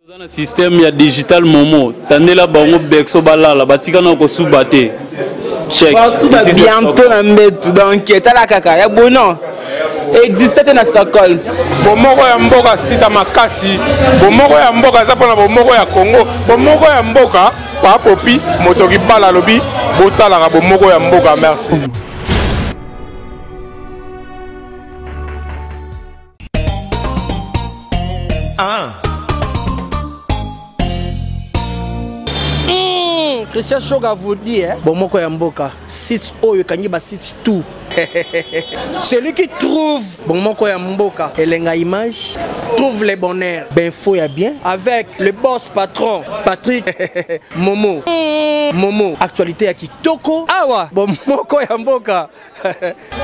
Oza na système ya digital momo tandela bango berceau balala batika na kosuba te. Check. Basuba bientôt na mbetu donc tala kaka ya bono existe te na Stockholm. Bomoko ya mboka sita makasi, bomoko ya mboka eza mpona bomoko ya Congo, bomoko ya mboka papopi moto kibala alobi botalaka bomoko ya mboka merci. Ah. Christian Shoga vous dit hein, bomoko ya mboka site oyo ekangi ba site tout celui qui trouve bomoko ya mboka elenga image trouve les bonheurs l'info ya bien avec le boss patron Patrick Momo Momo actualité ya kitoko awa bomoko ya mboka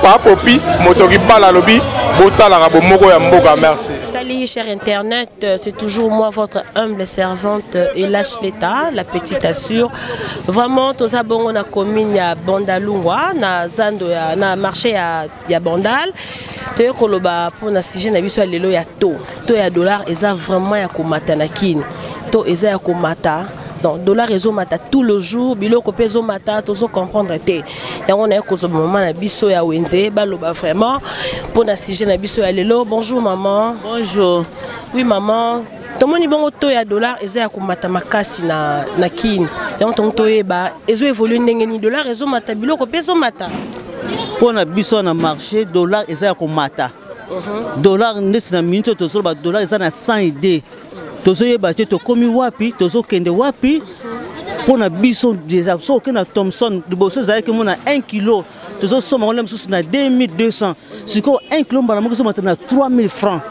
Pa Popi, moto kibala alobi botalaka bomoko ya mboka merci. Salut cher internet, c'est toujours moi votre humble servante Elash Leta, la petite assure. Vraiment toza bongo na commune ya Bandalungwa, na zando ya na marché ya ya Bandal. Toye koloba pour na sujet na biso ya lelo ya taux. Taux ya dollar eza vraiment ya komata na Kin. Taux eza ya komata. Donc dollar ezomata tout le jour, biloko pe ezomata, tozo comprendre te. Yango naye kozwa mama na biso ya wenze baloba vraiment mpo na sujet na biso ya lelo. Bonjour maman. Bonjour. Oui maman, tomoni bongo taux ya dollar eza ya komata makasi na, na Kin. Yango tongo toyeba ezo évoluer ndenge nini, dollar ezomata, biloko mpe ezomata. Mpo na biso na marché dollar eza ya komata. Dollar ndeti na minute oyo tozoloba dollar eza na 100 idée. Tozoyeba te tokomi wapi, tozokende wapi. Mpo na biso déjà soki okende na Thomson liboso ezalaki mona 1 kilo tozosomba yango mosusu na 2200 sikoyo 1 kilo mbala moko ezomata na 3000 francs.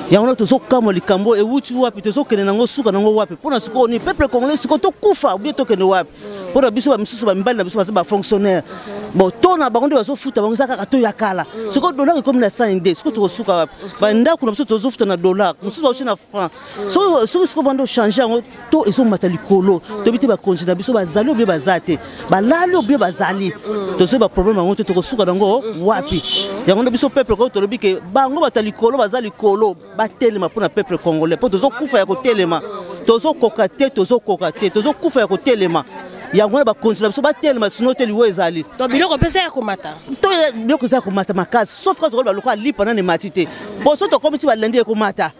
Yango wana tozokamwa likambo ewuti wapi, tozokende nango suka nango wapi. Mpo na sikoyo ni peuple congolais sikoyo tokufa ou bien tokende wapi. Mpo na biso ba misusu ba mibali na biso baza ba fonctionnaire. Bon, to na bango nde bazofuta bango eza kaka to ya kala. Sikoyo dollar ekomi na 102, sikoyo tokosuka wapi? Ba ndako na biso tozofuta na dollar, mosusu bauti na franc. Soki soki sikoyo bando changer yango to ezomata likolo. Toyebi te bakonzi na biso bazali ou bien baza te. Balali ou bien bazali. Tozoyeba ba problème yango te, tokosuka nango wapi. Yango nde biso peuple congolais tolobi ke bango bato ya likolo baza likolo, batelema mpona peuple congolais. Mpo tozokufa ya kotelema. Tozokoka te, tozokoka te, tozokufa ya kotelema. Yango wana bakonzi na biso batelema, sinon te liwa ezali. Donc biloko mpe eza ya komata. To biloko eza ya komata makasi, sauf kaka tokoloba lokola lipa nani emati te. Bon, soki tokomi ti balendi ekomata.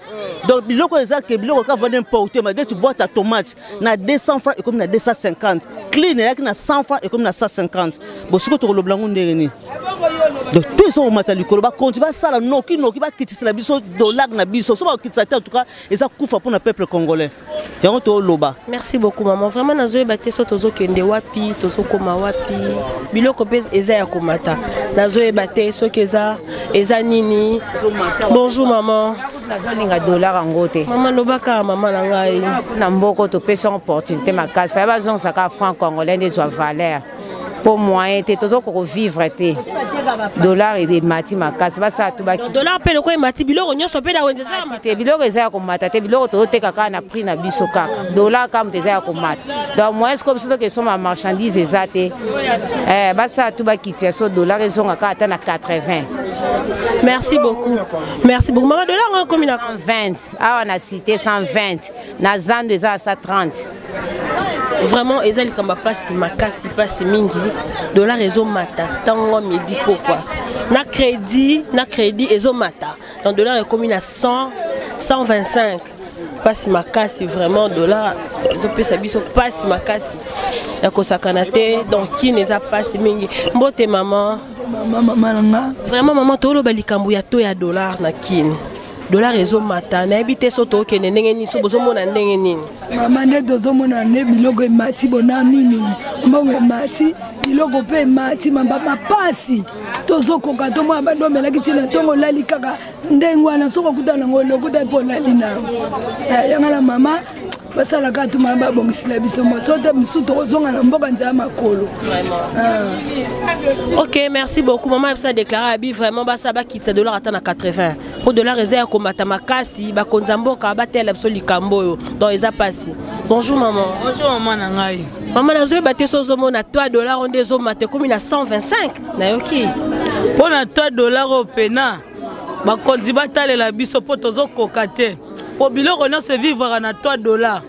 Donc biloko eza ke biloko kaka vanda importe, mais dès boîte à tomate na 200 francs ekomi na 250. Clean eyaki na 100 francs ekomi na 150. Bon, sikoyo tokolobela yango ndenge nini? Donc tout eza komata likolo, bakonzi basala noki noki bakitisela biso dollar na biso. Soki bakokitisa te, en tout cas eza kufa mpona peuple congolais. Yango toloba. Merci beaucoup maman. Vraiment nazoyeba te so tozokende wapi, tozokoma wapi. Biloko mpe eza ya komata. Nazoyeba te soki eza eza nini. Bonjour maman. Nazolinga dollar yango te. Maman lobaka maman na ngai. Na mboko topesa opportunité makasi. Faya bazongisaka franc congolais nde ezwa valeur. Po moyen te tozoko ko vivre te. Dollar emati makasi basala tu baki. Dollar pe loko emati biloko nyonso pe na wenze eza ya mata. Te biloko eza ya komata te, biloko tozoteka kaka na prix na biso kaka. Dollar kaka moto eza ya komata. Donc moyen sikoyo biso toke soma marchandise eza te. Basala tu bakiti ya so dollar ezonga kaka ata na 80. Merci beaucoup. Merci beaucoup. Maman dollar ngo ekomi na 120. Awa na cité 120. Na zando eza 130. Vraiment eza likambo ya pasi makasi, pasi mingi. Dollar ezomata ntango midi pokwa. Na crédit, na crédit ezomata. Donc dollar ekomi na 100, 125. Pasi makasi vraiment dollar ezopesa biso pasi makasi ya kosakana te. Donc Kin eza pasi mingi. Mbote maman. Mama, mama na nga. Vraiment maman toloba likambo ya taux ya dollar na Kin. Dollar ezomata, nayebi te so tokende ndenge nini, so bozomona ndenge nini? Mama nde tozomona nde biloko emati bona nini, mbongo emati, biloko mpe emati, mamba mapasi tozokoka tomona bando omelaki ntina ntongo olali kaka ndenge wana, soki okuta nango lokuta mpe olali nango. Yanga na mama basalaka tuma babongisela biso moso te mosusu tokozonga na mboka nzela makolo. Ok, merci beaucoup maman. Bisa déclaré abi vraiment basa bakitisa dollar ata na 80. Po dollar eza ya komata makasi, bakonza mboka batela biso likambo oyo. Donc eza pasi. Bonjour maman. Bonjour maman na ngai. Maman nazoyeba te soki ozomona 3 dollars oyo nde ezomata ekomi na 125. Nayoki. Mpo na 3 dollars oyo pena bakonzi batalela biso mpo tozokoka te. Mpo biloko nyonso evivraka na 3 dollars.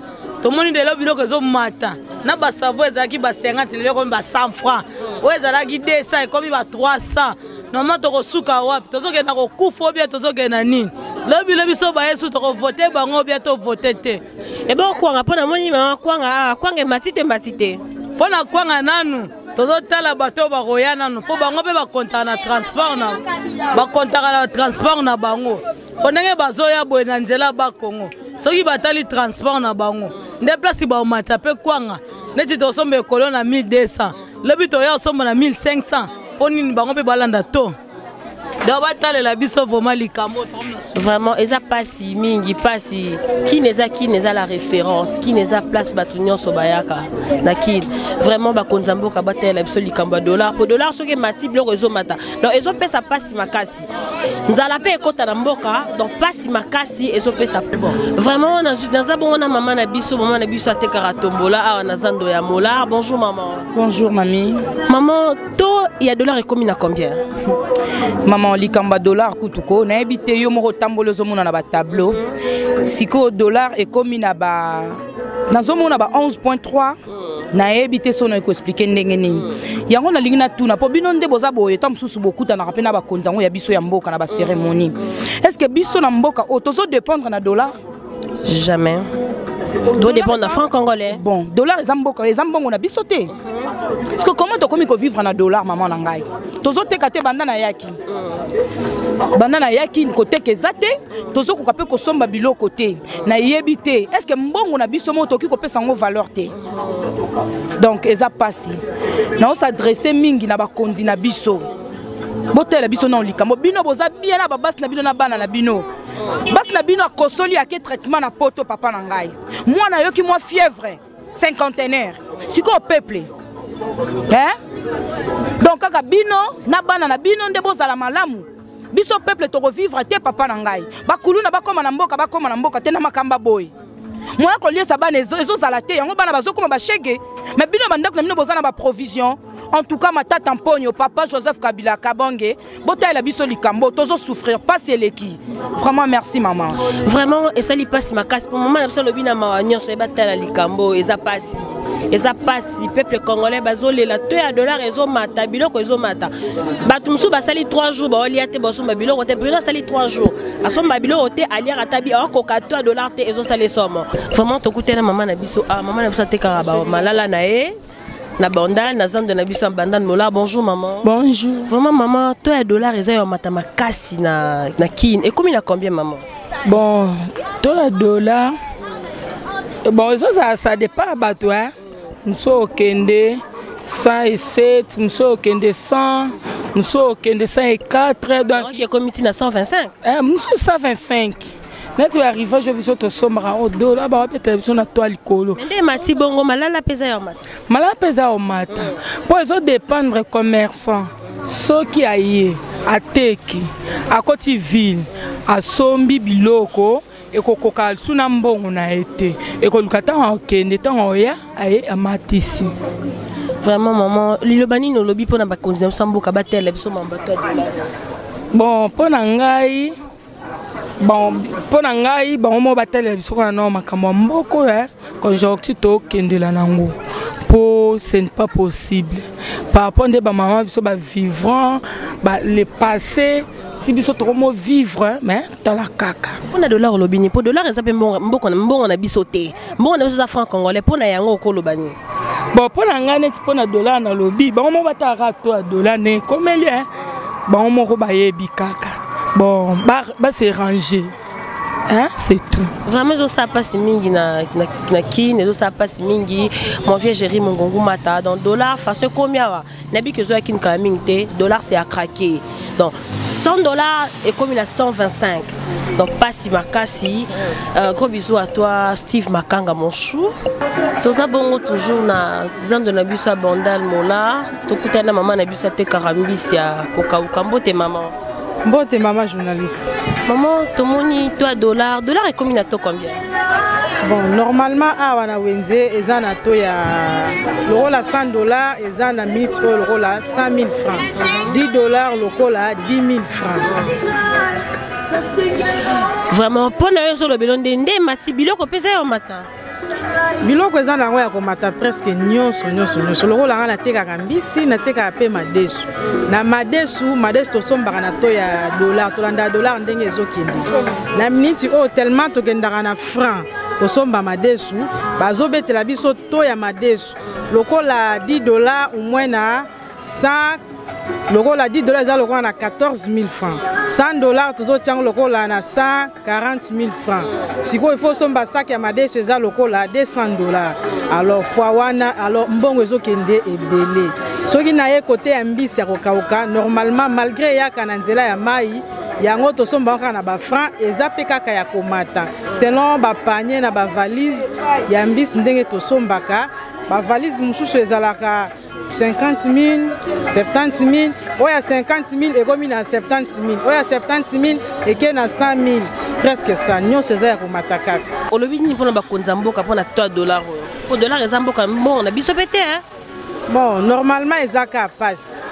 Tomoni lelo biloko ezomata na basavo ezalaki ba 50 lelo ekomi ba 100 francs, oyo ezalaki 200 ekomi ba 300. Normal tokosuka wapi? Tozokenda kokufa obia tozokenda nini? Lobi lobi so baye su tokovote bango obia tovote te. Ebongo kwanga, mpo namoni mama kwanga awa, kwanga emati te emati te? Mpo na kwanga nanu tozotala bato oyo bakoya nanu, mpo bango mpe bakontaka na transport na bakontaka na transport na bango, mpo ndenge bazoya boye na nzela Bakongo, soki batali transport na bango nde place baomata mpe kwanga. Neti tosomba ekolo na 1200, lobi toya osomba na 1500, mpo nini bango mpe balanda to? Donc batalela biso vraiment likambo. Vraiment eza pasi mingi, pasi. Kine eza, Kine eza la référence, Kine eza place bato nyonso bayaka na Kine. Vraiment bakonzi ya mboka batalela biso likambo ya dollar, po dollar soki emati, biloko ezomata, donc ezopesa pasi makasi, nzala mpe ekota na mboka, donc pasi makasi ezopesa vraiment. Naza bongo na mama na biso, mama na biso atekaka tombola awa na zando ya Molar. Bonjour maman. Bonjour mami. Maman, taux ya dollar ekomi na combien? Mama, likambo ya dollar kutu ko nayebi te. Yo moko otamboli, ozomona na batableau. Sikoyo dollar ekomi na ba, nazomona ba 11.3. Nayebi te sono ekoexpliquer ndenge nini yango. Nalingi natuna, mpo bino nde boza boye, ta mosusu bokutanaka mpe na bakonzi yango ya biso ya mboka na bacérémonie, est ce que biso na mboka oyo tozodépendre na dollar? Jamais, doit dépendre na franc congolais. Bon, dollar eza mboka, eza mbongo na biso te, parce que comment tokomi kovivre na dollar? Mama na ngai, tozoteka te. Banda nayaki, banda nayaki, koteka eza te, tozokoka mpe kosomba biloko te. Nayebi te, est ce que mbongo na biso moko tokoki kopesa yango valeur te? Donc eza mpasi. Naos'adresser mingi na bakonzi na biso, botela biso na likambo. Bino boza bien na babasi na bino na bana na bino. Basi na bino akosoli, ake traitement na poto. Papa na ngai, mwana ayoki mwa fièvre, cinquantenaire. Sikoyo peuple, hein? Donc kaka bino na bana na bino nde bozala malamu, biso peuple tokovivre te. Papa na ngai, bakuluna bakóma na mboka, bakóma na mboka te na makambo boye. Moya koliesa bana ezozala te, yango bana bazokóma bashege. Mais bino bandako na bino boza na baprovision. En tout cas, Matata Mponio, papa Joseph Kabila Kabange, botalela biso likambo, tozosouffrir, pasi eleki vraiment. Merci mama. Vraiment esali mpasi makasi, po mama na biso alobi na mawa nyonso ye batala likambo. Eza mpasi, eza mpasi. Peuple congolais bazolela, to ya dollar ezomata, biloko ezomata. Bato mosusu basali 3 jours baolia te, basomba biloko te. Bruno asali 3 jours asomba biloko te, aliaka ata bi akoka to ya dollar te, ezosala esomo vraiment. Tokutana mama na biso, ah, mama na biso atekaka malala na ye na Bandal, na zando na biso ya Bandal Mola. Bonjour maman. Bonjour. Vraiment maman, to ya dollar eza ya mata makasi na Kin, ekomi na combien, maman? Bon, to ya dollar, bon, ezozala, ça dépend ya bato, hein. Mosu okende 107, mosu okende 100, mosu okende 104, donc ekomi ti na 125. Eh, mosu 125. Neti baarrivage oyo biso tosombaka o dola, bawabetela biso na toa likolo. Nde emati bongo, malala mpe eza ya mata. Malala mpe eza omata, mpo ezodépendre commerçant. Soki aye ateki, akoti ville, asombi biloko, ekokoka lisu na mbongo na ye te, ekoluka ntango akende, ntango oya aye amatisi. Vraiment maman, liloba nini olobi mpona bakonzi na biso ya mboka batela biso mambo to ya dollar? Bon, mpo na ngai, bon, mpo na ngai, bango moko batalela biso kaka nao makambo ya mboka oyo, conjoncture tokendela nango, mpo ce n'est pas possible par rapport nde bamama biso bavivrant ba, le passé ti biso tokomo vivre. Mais tala kaka. Mpona dollar olobi nini? Mpo dollar eza mpe mbongo na biso te, mbongo na biso eza franc congolais. Mpo na yango okoloba nini? Bon, mpo na ngai, neti mpo na dollar, nalobi bango moko batalaka to ya dollar ne ekomeli, bango moko bayebi kaka. Bon, base ranger, hein, c'est tout. Vraiment ezosala mpasi mingi na Kine, ezosala mpasi mingi. Mon vieux Géri Mongongu mata, donc dollar façon ekomi awa, nayebi ke ezoyaki kala mingi te. Dollar c'est à craquer, donc 100 $ ekomi na 125, donc pasi makasi. Gros bisous à toi Steve Makanga, mon chou. Toza bongo toujours na zando na biso ya Bandal Mola. Tokutani na mama na biso atekaka mbisi ya kokauka. Mbote mama. Mbote mama journaliste. Mama, tomoni to ya dollar, dollar ekomi na to combien? Bon, normalement awa na wenze eza na to ya lokola 100 $ eza na minute oyo lokola 100 000 francs, 10 $ lokola 10 000 francs. Vraiment mpo na yo ozolobelo nde nde emati biloko mpe eza ya mata. Biloko eza na yango ya komata presque nyonso nyonso nyonso. Lokola nga natekaka mbisi, natekaka mpe madesu. Na madesu, madesu tosombaka na to ya dollar, tolandaka dollar ndenge ezokende. Na miniti oyo tellement tokendaka na franc kosomba madesu, bazobetela biso to ya madesu lokola 10 dollars au moins na 100, lokola 10 dollars eza lokola na 14 000 francs, 100 dollars tozotia yango lokola na 140 000 francs. Sikoyo ifo osomba sac ya madesu eza lokola 200 dollars, alors fois wana, alors mbongo ezokende ebele. Soki na ye kote ya mbisi ya kokauka, normalement malgré eyaka na nzela ya mai, yango tosomba kaka na bafranc, eza mpe kaka ya komata selon bapanier na bavalise ya mbisi. Ndenge tosombaka bavalise mosusu ezalaka 50 000, 70 000, oyo ya 50 000 ekomi na 70 000, oyo ya 70 000 eke na 100 000, presque ça nyonso eza ya komata kaka. Olobi nini mpona bakonzi ya mboka mpona to ya dollar oyo? Po dollar eza mboka mbongo na biso mpe te, hein? Bon, normalement eza kaka pasi,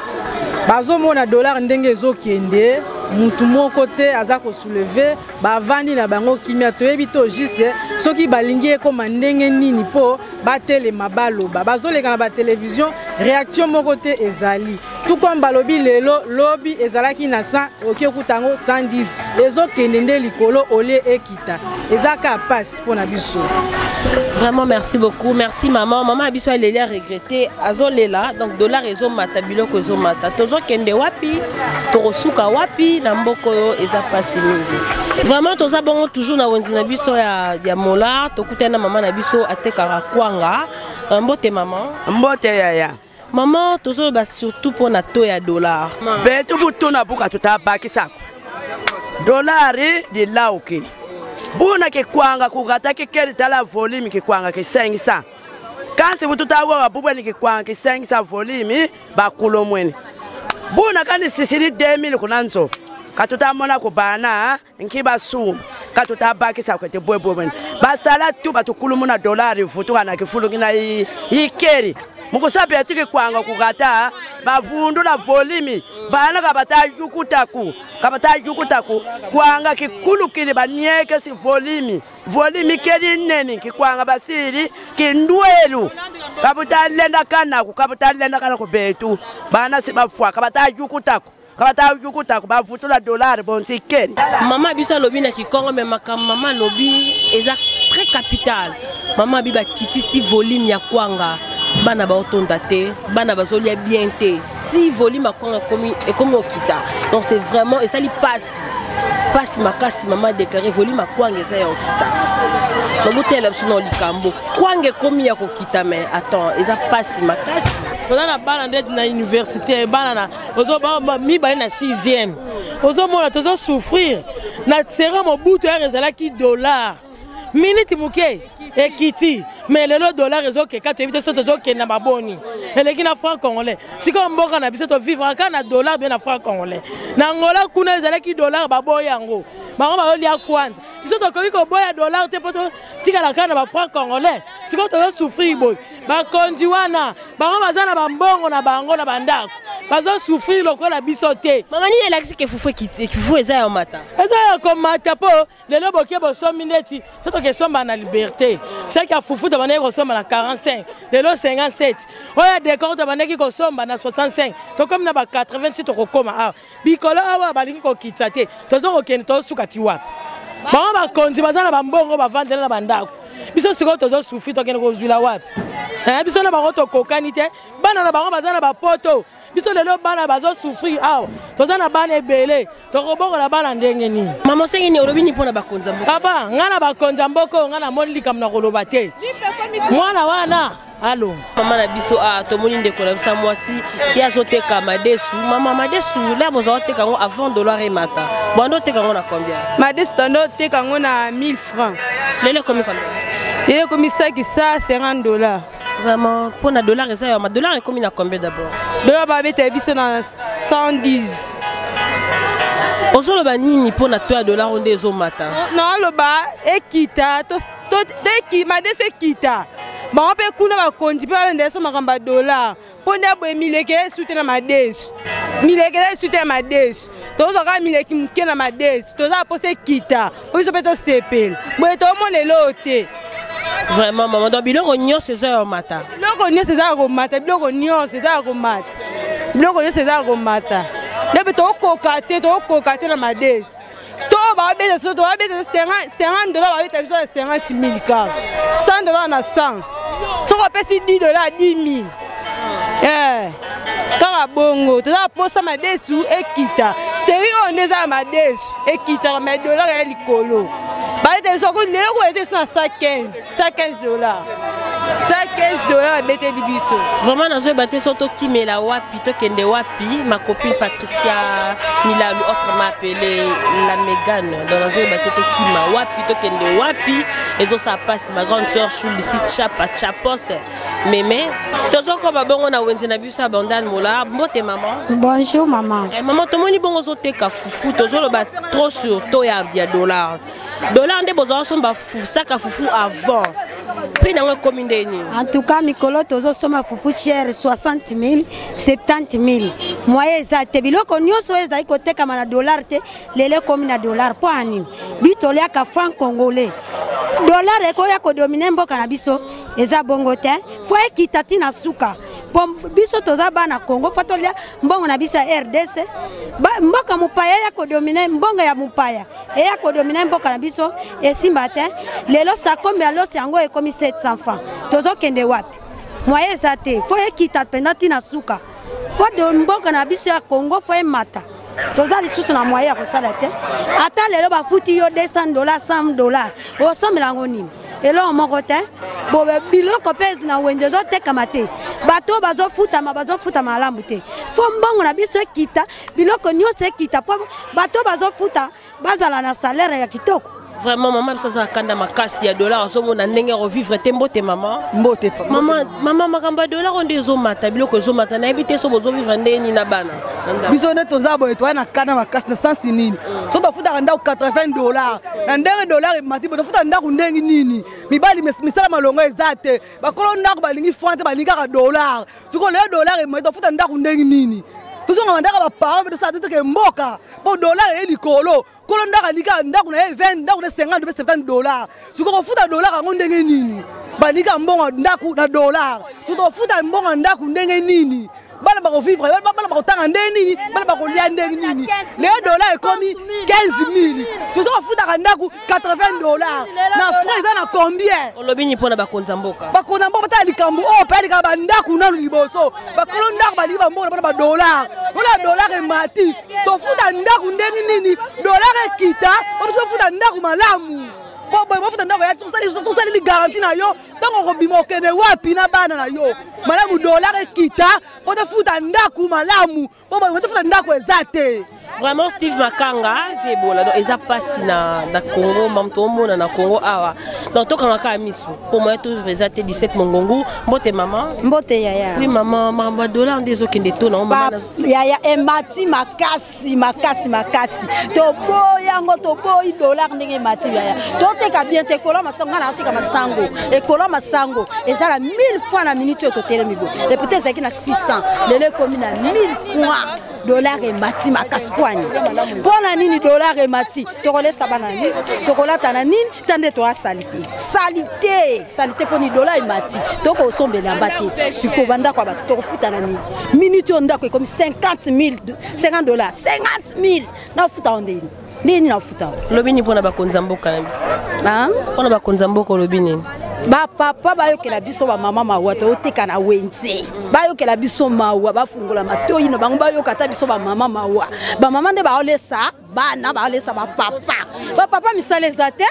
bazomona dollar ndenge ezokende, mutu moko te aza kosouleve, bavandi na bango kimia. Toyebi to juste soki balingi ekóma ndenge nini mpo batelema baloba. Bazoleka na batelevizio, réaction moko te ezali. Tout comme balobi lelo, lobi ezalaki na 100, oki okuta yango 110, ezokende nde likolo olie ekita. Eza kaka pasi mpo na biso. Vraiment merci beaucoup, merci maman. Maman biso aleli, a regretté, azolela. Donc dollar ezomata, biloko ezomata, tozokende wapi, tokosuka wapi na mboka oyo? Eza pasi mingi vraiment. Toza bongo toujours na wenze na biso ya Molar. Tokutani na mama na biso atekaka kwanga. Mbote mama. Mbote yaya. Mama, tozoloba surtout mpona to ya dollar. Betu butuna buka tutabakisako dolari lilaukili buna kikwanga kukata kikeli tala volume kikwanga kisengisa kasi bututawowa bubweni kikwanga kisengisa volume bakulo mwene buna kani sisili 2000 kuna nzo katutamona kubana nkibasuma katutabakisa kwete bwebwe mwene basala tu batukulumuna dolari vutuka na kifulukina ikeri mukusabia tikikwanga kukata bavundula volimi bana kabatayukutaku kabatayukutaku kwanga kikulukili banieke si volimi volimi keli neni kikwanga basili kindwelu kabutalenda kanaku kabutalenda kanaku betu bana si bafwa kabatayukutaku kabatayukutaku bavutula dolari bonsikeni. Mama biso alobi na kikongo, me makambo mama alobi eza très capital. Mama abi bakitisi volume ya kwanga, bana baotonda te, bana bazolia bien te ti volume ya kwanga ekomi okita. Donc c'est vraiment esali pasi, pasi makasi. Mama déclaré volume ya kwanga eza ya okita. Babotela biso na likambo kwanga ekomi ya kokita, mais attends, eza pasi makasi. Toza na bana nde na université, bana na mibale na 6e, ozomona tozosouffrir na sera. Mobutu yare ezalaki dollar miniti moke ekiti, mais lelo dollar ezokeka, toyebi te so tozokende na baboni eleki na franc congolais. Sikoyo mboka na biso tovivre kaka na dollar bien na franc congolais. Na Angola kuna ezalaki dollar, baboya yango, bango bazolia kwanza. Biso tokoki koboya dollar te mpo totikala kaka na bafranc congolais. Sikoyo tozosouffrir boye, bakonzi wana bango baza na bambongo na bango na bandako, bazosouffrir lokola biso te. Mama, nini elakisi ke fufu ekiti, fufu eza ya mata? Eza ya komata mpo lelo boke bosombi ndeti so tokesomba na Liberté, saki ya fufu tobandaki kosomba na 45, lelo 57. Oyo ya décor tobandaki kosomba na 65, tokomi na ba 80. Ti tokokóma awa bikolo awa balingi kokitisa te, tozo kokende tozosuka ti wapi? Bango bakonzi baza na bambongo, bavandela na bandako. Biso sikoyo tozosouffrir, tokende kozwila wapi? Biso na bango tokokani te. Bana na bango baza na bapoto, biso lelo bana bazosouffrir awa. Toza na bana ebele, tokobokola bana ndenge nini? Mama, osengi nini? Olobi nini mpona bakonzi ya mboka? Papa, ngai na bakonzi ya mboka oyo, ngai namoni likambo na koloba te. Mwana wana alonga. Mama na biso a tomoni ndeko na biso ya mwasi, ye azoteka madesu. Mama, madesu la bozwa oteka yango avant dollar emata, bwanda oteka yango na combien? Madesu tando oteka yango na 1000 francs. Lelo ekomi combien? Lelo ekomi saki 150 dollars. Vraiment, mpo na dollar eza yama, dollar ekomi na combien d'abord? Dollar babetela biso na 110. Ozoloba nini mpo na to ya dollar oyo nde ezomata? Naoloba ekita, madesu ekita. Bango mpe kuna bakonzi mpe balanda so makambo ya dollar, mpo nde boye mileke esu te na madesu, mileke eza esu te na madesu. Tozwa kaka mileki moke na madesu, toza na mposa ekita po biso mpe tosepela. Boye tomona eloko te. Vraiment mama, donc biloko nyonso eza ya komata. Biloko nyonso eza ya komata, biloko nyonso eza ya komata, biloko nyonso eza ya komata. Nde mpe tokoka te, tokoka te na madesu. To babeta biso, tobabeta biso 50 dollars, babeta biso na 50 mille kaka 100 dollars na 100. Soki opesi 10 dollars, 10 mille. Eh, kaka bongo toza na mposa madesu ekita. Seri oyo nde eza ya madesu ekitaka, mai dollar ya likolo babeta biso lelo, koyete biso na 115, 115 dollars, 115 dollars babeteli biso. Vraiment nazoyeba te so tokimela wapi, tokende wapi. Ma copine Patricia Milalu, autrement appelée la Mégane, donc nazoyeba te tokima wapi, tokende wapi. Ezosala mpasi. Ma grande sœur Chulisi Chapa Chapos meme, tozokoba bongo na wenze na biso ya Bandal Mola. Mbote mama. Bonjour maman. Eh, mama, tomoni bongo ozoteka fufu, tozoloba trop sur to ya dollar. Dollar nde bozala somba saka fufu avant, prix nango ekomi ndeni? En tout cas mikolo tozosomba fufu cher, 60 000, 70 000. Moyen eza te. Biloko nyonso oyo ezali kotekama na dollar te, lelo ekomi na dollar. Mpo ya nini? Bi toliaka franc congolais, dollar ekoya kodomine mboka na biso. Eza bongo te. Fo ekita ntina suka, mpo biso toza bana Congo, fo tolia mbongo na biso ya RDC. Mboka mopaya eya kodomine, mbongo ya mopaya eya kodomine mboka na biso, esimba te. Lelo sakombi ya loso yango ekomi 700 francs. Tozokende wapi? Moyen eza te. Fo ekita mpenza ntina suka, fo mboka na biso ya Congo fo emata. Toza lisusu na moyen ya kosala te. Ata lelo bafuti yo 200 dollar, 100 dollar, osomela yango nini? Eloko moko te. Bo biloko mpe na wenze ezotekama te. Bato oyo bazofutama, bazofutama malamu te. Fo mbongo na biso ekita, biloko nyonso ekita, mpo bato oyo bazofuta bazala na salaire ya kitoko. Vraiment mama biso aza na kanda makasi ya dollar, azomona ndenge ya kovivre te. Mbote mama. Mbote. Mama. Mama, makambo ya dollar oyo nde ezomata, biloko ezomata, nayebi te so bozovivre ndenge nini na bana na ndako. Biso nde toza boye, toya na kanda makasi na sansi nini. So tofutaka ndako 80 dollar, na ndenge dollar emati boye, tofuta ndako ndenge nini? Mibali misala malongo eza te. Bakolo ndako balingi franc te, balingi kaka dollar. Sikoyo lelo dollar emati, tofuta ndako ndenge nini? Tozonga ndako ya baparent mpe tosala te, toke mboka, mpo dollar eye likolo. Kolo ndako alingi kaka ndako na ye 20, ndako na 50 mpe 70 dollar. Sikoyo kofuta dollar yango ndenge nini? Balingi kaka mbongo ya ndako na dollar. Sikoyo tokofuta mbongo ya ndako ndenge nini? Bana bakovivre, bana bakotanga ndenge nini? Bana bakolia ndenge nini? Lelo dollar ekomi 15 000, soso kofutaka ndako 80 dollar na franc eza na combien? Olobi nini mpona bakonzi ya mboka? Bakonzi ya mboka batala likambo oyo mpe alikaka bandako nanu liboso. Bakolo ndako balingi bambongo na bana badollar. Mpona dollar emati, tofuta ndako ndenge nini? Dollar ekita po biso tofuta ndako malamu. Po boye bofuta ndako ya osaleli garantie na yo, ntango okobima okende wapi na bana na yo? Malamu dollar ekita po tofuta ndako malamu, po boye tofuta ndako eza te. Vraiment Steve Makanga viebola, donc eza mpasi na Congo. Mamu toomona na Congo awa, donc tokanga kaka miso mpo moya tovivre eza te. 17 Mongongu, mbote mama. Mbote yaya. Oui mama, makambo ya dollar nde ezokende to na mama. Yaya, emati makasi makasi makasi. Toboyi yango, toboyi dollar ndenge emati. Yaya, toteka bien te. Ekolo masango, ngai naoteka masango. Ekolo masango eza na 1000 francs na minute oyo totelemi boye. Epute ezalaki na 600, lelo ekomi na 1000 francs. Dollar emati makasi pwani. Mpo na nini dollar emati? Tokolesa bana nini? Tokolata na nini? Ta nde toya salite, salite, salite. Mpo ni dollar emati, tokosombela yamba te. Sikoyo bandako ya bato tokofuta na nini? Minute oyo ndako ekomi 50 000, 50 dollars, 50 000. Nafuta ngo ndeni? Ndeni nafuta ngo? Olobi nini mpona bakonzi ya mboka na biso? Mpona bakonzi ya mboka olobi nini? Bapapa bayokela biso bamama mawa. Toyoteka na wenze, bayokela biso mawa, bafungola matoi na bango, bayoka ata biso bamama mawa. Bamama nde baolesa bana, baolesa bapapa. Bapapa misala eza te,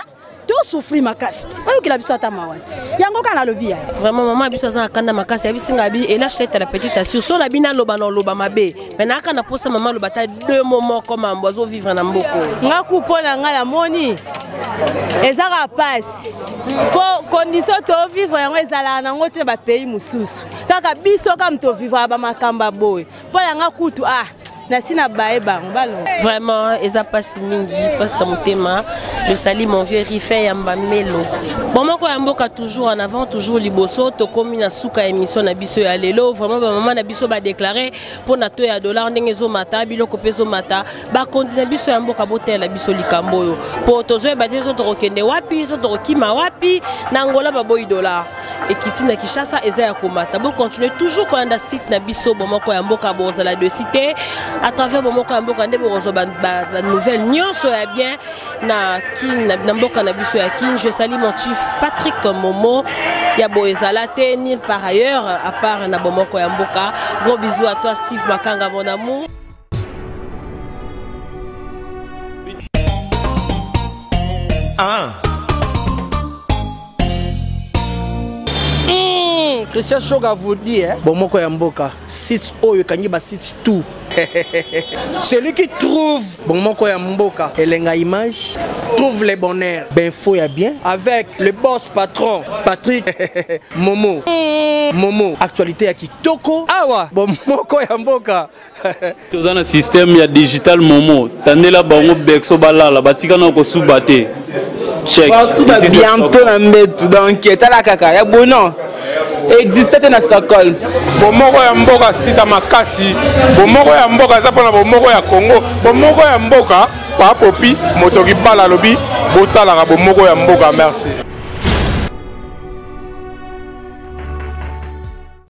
tosouffrir makasi ti. Bayokela biso ata mawa ti. Yango kaka nalobi yaya. Vraiment mama biso aza na kanda makasi. Ayebisinga bi elage tete la petite assure so na bino aloba na oloba mabe, mais nayaka na posa mama aloba ata deux mots moko mambo azovivre na mboka oyo. Nga ku mpo na ngai namoni ezaka mpasi, mpo condition tovivre yango ezalaka nango te na bapays mosusu. Kaka biso kaka tovivre bamakambo ya boye. Mpo na nga kutu, ah. Nasi na baye bango balongo. Vraiment, eza pasi mingi, pasi na motema. Je salue mon vieux Riffin Yamba Melo. Bon moko ya mboka toujours en avant, toujours liboso, tokomi na suka émission na biso ya lelo. Vraiment ba maman na biso ba déclarer pour na to ya dollar ndenge zo mata, biloko pe zo mata. Ba kondi na biso ya mboka botela biso likambo oyo. Po tozoyeba te zo tokokende wapi, zo tokokima wapi, na Angola ba boyi dollar. Ekiti na Kinshasa eza ya komata. Bo continuer toujours kolanda site na biso bomoko ya mboka bozala de cité à travers bomoko ya mboka nde bokozwa ba, ba, ba nouvelle nyonso ya bien na kin na, na mboka na biso ya kin. Je salue mon chief Patrick Momo ya boye ezala te nulle par ailleurs à part na bomoko ya mboka. Gros bisous à toi Steve Makanga mon amour. Ah. Christian Shoga vous dit, hein, bon moko ya mboka, site oyo ekangi ba site tout. Celui qui trouve bon moko ya mboka, elenga image, trouve les bonheurs, ben faux ya bien avec le boss patron Patrick Momo. Momo, actualité ya kitoko. Awa, bon moko ya mboka. Toza na système ya digital momo, tandela bango berceau balala, batika na kosuba te. Check. Basuba bientôt na mbetu donc tala kaka ya bono existe te na Stockholm. Bomoko ya mboka sita makasi, bomoko ya mboka eza mpona bomoko ya Congo, bomoko ya mboka papopi moto kibala alobi botalaka bomoko ya mboka merci.